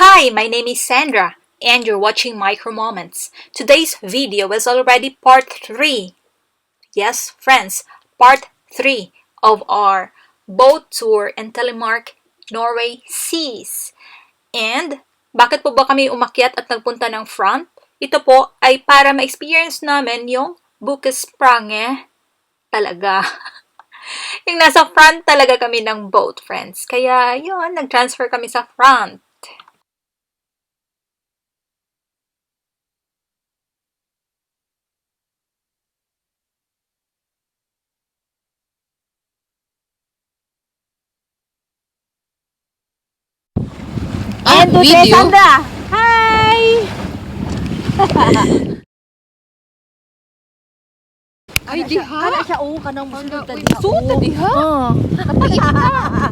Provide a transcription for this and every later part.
Hi, my name is Sandra, and you're watching Micro Moments. Today's video is already part 3. Yes, friends, part 3 of our boat tour in Telemark, Norway seas. And bakit po ba kami umakyat at nagpunta ng front? Ito po ay para ma-experience namin yung Bukkespranget talaga. Yung nasa front talaga kami ng boat, friends. Kaya yun, nag-transfer kami sa front. Ah, And to video? Sandra. Hi! Ay, diha. Kana siya oh, kanang musulod ta diha. Suta diha. Oh.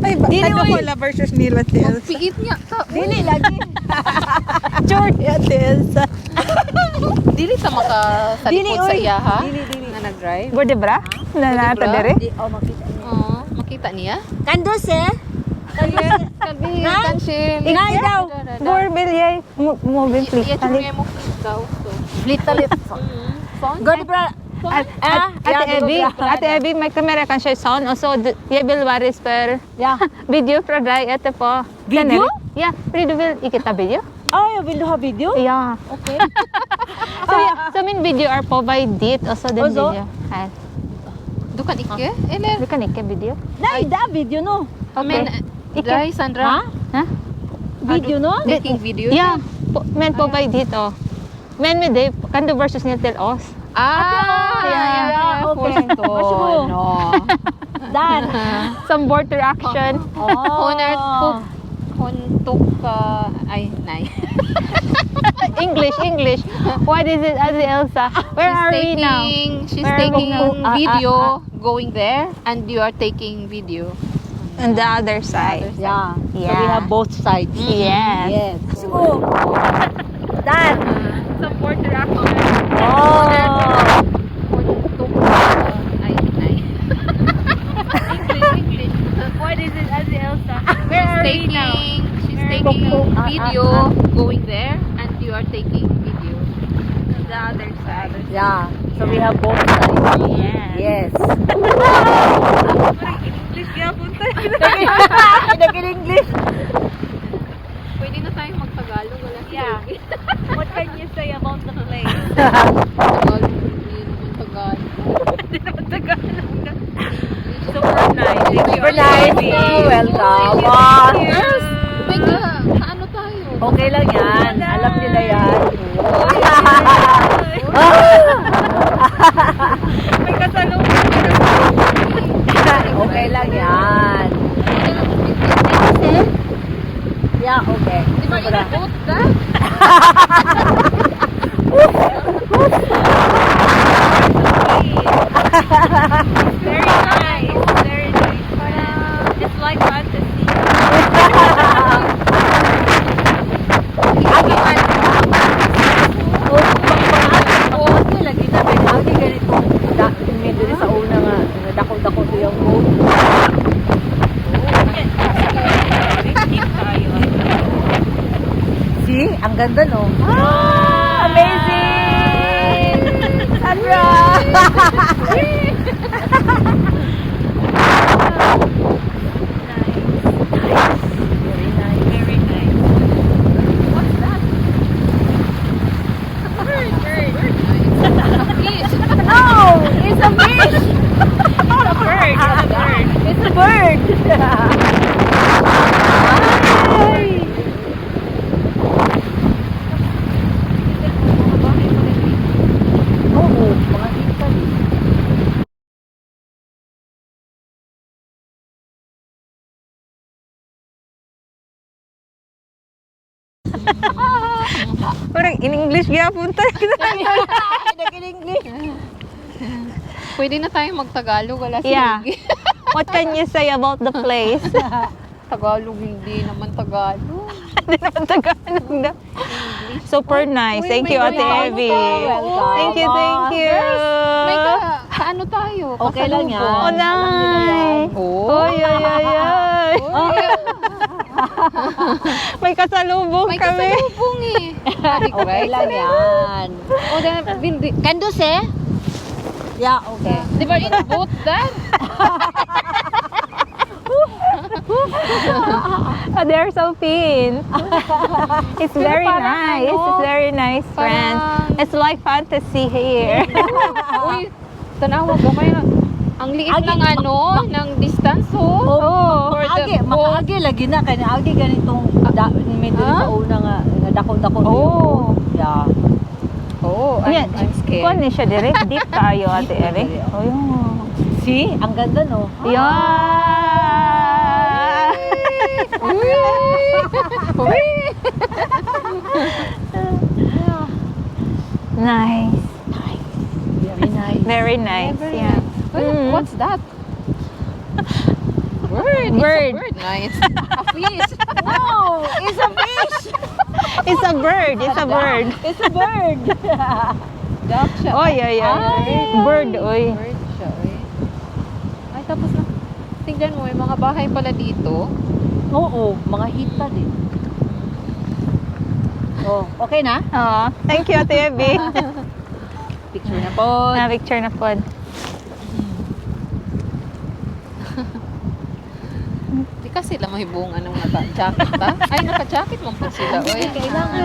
Ay, ba, Dili, ano oy. ko la versus nila Ate Elsa. Piit niya ta. Dili lagi. Chord Ate Elsa. Dili ta maka sa Dili, likod sa oy. iya ha. Dili dili. Nga nag-drive. Borde bra? Na bra? dere? Di oh makita niya. Oo, makita niya. Kandos eh. Kabi, kansil. Ingay daw. Bor bilyay mobil Iya, please. churya mo please daw. So. Litalit. God bra. At, Ate Abby, Ate Abby, may camera kan siya sound. Also, jeg vil være spør Ja. video fra deg etterpå. Video? Ja, fordi du vil ikke ta video? Oh, jeg vil du ha video? Ja. Okay. Så, ja, så min video er på vei dit, og så den Og så? video her. Du kan ikke, eller? Du kan ikke video. Nei, det er video nå. Men, Ikke. Dai, Sandra. Hæ? Video nå? Taking video? Ja, på, men på vei dit òg. Men med det, kan du være så snill til oss? Ah, Ja, ja, ja, okay. Forstår Vær så god. nå. Der. Some border action. Oh. Hun er tok, hun tok, ay, nei. English, English. What is it, Ate Elsa? Where She's are we now? She's Where are we taking now? video going there, and you are taking video. On the other side. Yeah. So we Yeah. have both sides. Yes. Yes. Vær så god. Der. Some border action. Oh. Hun tok, ay, nei. English, English. What is it, Ate Elsa? Where are we now? She's Where are we taking now? video going there, and you are taking video. On the other side. Yeah. So we have both sides. Yes. Yes. English gyapon tayo. Naging English. Pwede na tayong magtagalog. Wala si Yeah. Ruby. What can you say about the place? Tagalog. Hindi naman Tagalog. Hindi naman Tagalog na. Super nice. Thank you, Super nice. Ate Abby. Welcome. Thank you. Girls, may ka, kaano tayo? Okay lang yan. Alam nila yan. May kasalubong ka na. Okay lang yan. Yeah, okay. Di ba inabot ka? Very nice. Very nice. It's like fantasy. Agi man. Oh, okay lagi na. Pero agi ganito. Da, may diri sa una nga. Dako-dako to yung boat. See? Ang ganda, no? Ah, amazing! Sandra! Very nice. Very nice. What's that? Bird, bird. Fish. No! It's a fish! It's a bird. It's a bird. It's a bird! Ay! Oo, mga Italy. Parang in English gyapon tayo. Naging English. Pwede na tayong magtagalog. Wala si Yeah. Ruby. What can you say about the place? Tagalog, hindi naman Tagalog. Hindi naman Tagalog na. Super nice. Thank you, Uy, Ate may Abby. Welcome. Thank you, thank you. May ka, kaano tayo? Okay lang Kasalubong. yan. Oh, Alam nila yan. nice. Oh. Oy, oy, oy, oy. Oy. May kasalubong May kami. kasalubong eh. Sabi ko, Okay lang yan. Oh, then, Can do say? Yeah, okay. di ba in boat that? Oh, they're so thin. It's very parang nice. ano, It's very nice, friends. parang- It's like fantasy here. Uy, tanawa ko kayo. Ang liit Agi, ng ano, ng distance oh. Oh. For the Agi, boat. makaagi lagi na kay agi ganitong da, may diri sa una nga nga dako-dako Oh. oh. Yeah. Oh, I'm, Yeah. I'm scared. Kuan ni siya dire. Deep tayo, Ate Eve. Deep Oh, yun. See? Ang ganda, no? Yeah. Uy! Uy! Nice. Very nice. Very nice. Very Yeah. nice. Uy, Mm. what's that? Bird. Bird. It's a bird. Nice. A fish. No, it's a fish. It's a bird. It's a bird. It's a bird. Duck siya. Oy, oy, oy. Ay. Bird, oy. Bird siya, oy. Ay, tapos na. Tingnan mo, may mga bahay pala dito. Oo, mga hita din. Oh, okay na? Oo. Thank you, Ate Eve. Picture na po. Na picture na pod. Di kasi sila mahibungan ng naka-jacket ta. Ay, naka-jacket man po sila, oy. Kailangan.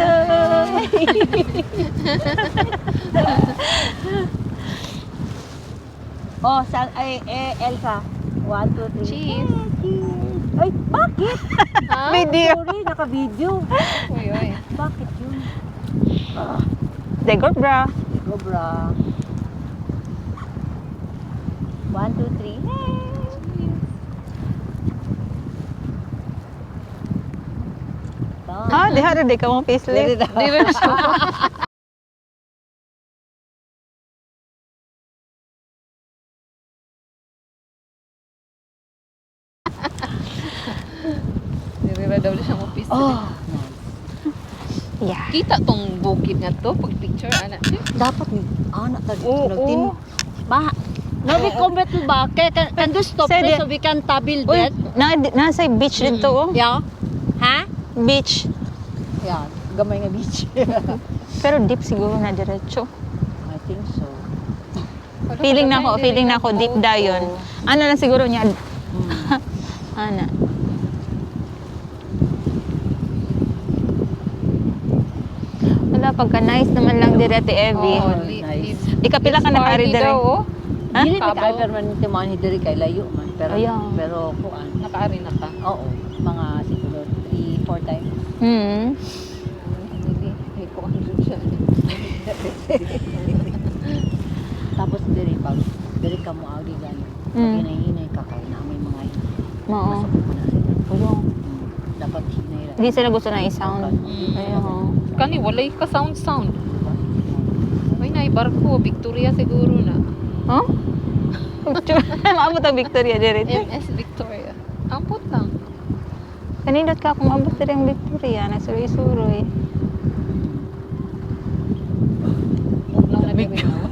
Oh, sa, ay, eh, Elsa. One, two, three. Cheese. Cheese. Ay, bakit? Ha? Video. Sorry, naka-video. Uy, uy. Bakit yun? The go, bra. Go, bra. One, two, three. Bye. Ah, di haro di ka mo facelift. Di ba siya? Dirira daw siya mo piece. Oh, Yeah. Kita tong bukid nga to pag picture ana. dapat ni anak ta Oo. nagtin. Ba, no we come to ba? Kaya can do stop Said there it. so we can tabil Uy, that. na, nasa beach dito, oh. Yeah. Ha? Beach. Yeah, gamay nga beach. Pero deep siguro na diretso. I think so. Feeling na ako deep dayon. Ano lang siguro niya? Ana. Wala, pagka nice naman lang dire, Ate Evie. Oh, Nice. Ikapila ka nakaari dire. Daw, oh. Ha? Dili mi Kabaw. kay permanente mo ani diri kay layo man pero Ayaw. pero kuan. Nakaari na ka. Oo, mga siguro 3 4 times. Hindi, hindi ko ano siya. Tapos diri pag diri ka mo agi gani. Pag hinay-hinay ka kay na may mga Mao. masakit na sila. Uyo. Dapat hinay ra. Hindi sila gusto ng i-sound. Ayaw. Kani walay ka sound sound. May na barko, Victoria siguro na. Huh? Maabot ang Victoria dire. MS Victoria. Ampot lang. Kanindot ka kung maabot dire ang Victoria, nagsuroy-suroy. Bugnaw na diri na.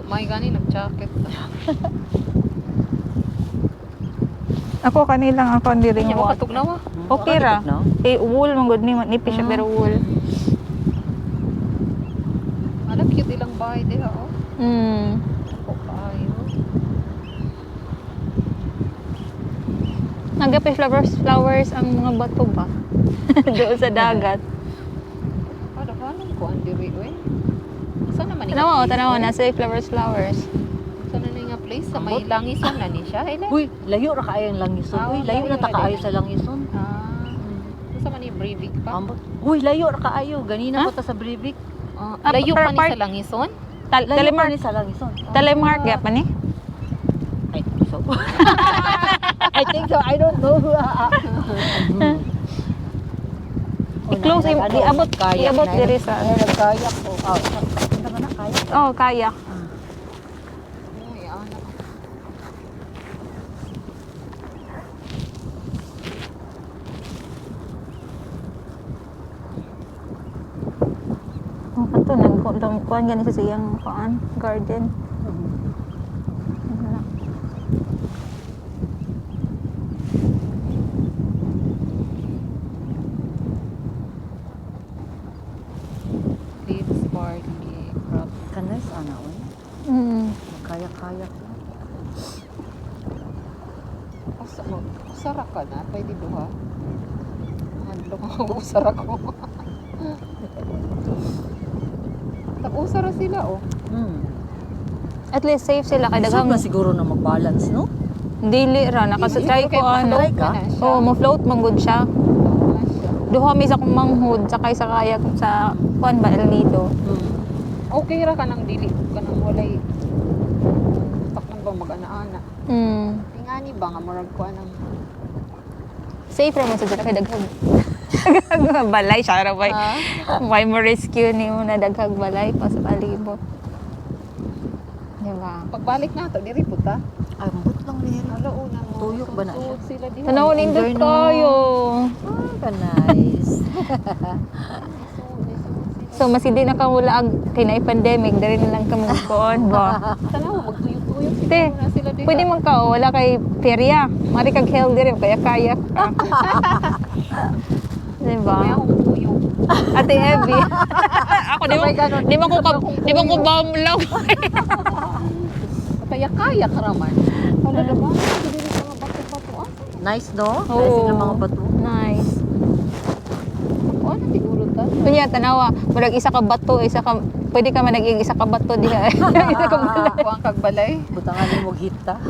May gani nag-jacket. Ako kanilang ako diri Hindi mo katugnaw ah. Okay ra. Eh, wool man gud ni, nipis siya pero wool. Ala cute ilang bahay diha oh. Ako kaayo. Nagapi flowers flowers ang mga bato ba? Doon sa dagat. Ano ba anong kuan diri oy? Saan naman Tanawa, oh, tanawa nasa flowers flowers. Saan na nga place sa may langison na ni siya? Helen? Uy, layo ra kaayo ang langison. Ah, Uy, layo na layo ta ra kaayo din. sa langison. Ah. Sa man ni Breivik pa? Ambot. Uy, layo ra kaayo. Ganina pa ta sa Breivik. Ah, Ah, layo per pa ni part- sa langison? Layo pa Telemark, ni sa langison. telemark gyud pa ni. I think so. I think so. I don't know. I-close, iabot, iabot diri sa Nagkayak ko. Oh, punta ka na, kayak. Oh, kayak. Uy, anak. Oh, kato nag kuan gani siya sa iyang kuan garden. Wala. Nice ana oy. Kaya-kaya. Usa mo, usara ka na, pwede duha. Hadlok ako, usara ko. Tag-usara sila oh. At least safe sila kay Daghang daghang ba siguro na mag-balance, no? Dili ra nakasatry ko ano. Try ka? Oh, mo float man gud siya. Duha mi sa akong manghud sakay sa kayak sa kuan ba, El Nido. Okay ra ka nang dili ka nang walay takman bang mag-ana-ana. Ingani ba nga murag ko anang Safe ra man sa sila kay daghang daghang mga balay siya ra bay. Why mo rescue nimo na daghang balay pa sa palibot. Diba? Pagbalik na to diri puta. Ay, ambot lang ni Hala una mo. Tuyok ba na siya? Sud sila diha. Tanaw nindot Enjoy, no? kayo. Ah, ka nice. So masidi na kamula ang kay naay pandemic diri na lang kami kuon ba. Tanaw magtuyok-tuyok Te, siguro na sila diha. pwede man ka oh, wala kay perya. Mari kag health diri kaya kaya ka. Diba? May akong tuyok. Ate Abby. Ako di mo Sabay ganon. di mo ko bomb lang. Kaya kaya ka raman. Hala na ba? Diri sa mga bato-bato. Ah, Nice, no? Oo. Nice yung mga bato. Nice. Ako na siguro ta. Kunya tanawa, murag isa ka bato, isa ka pwede ka man nag isa ka bato diha. Isa ka balay. Kuang kag balay. Butangan mo hita.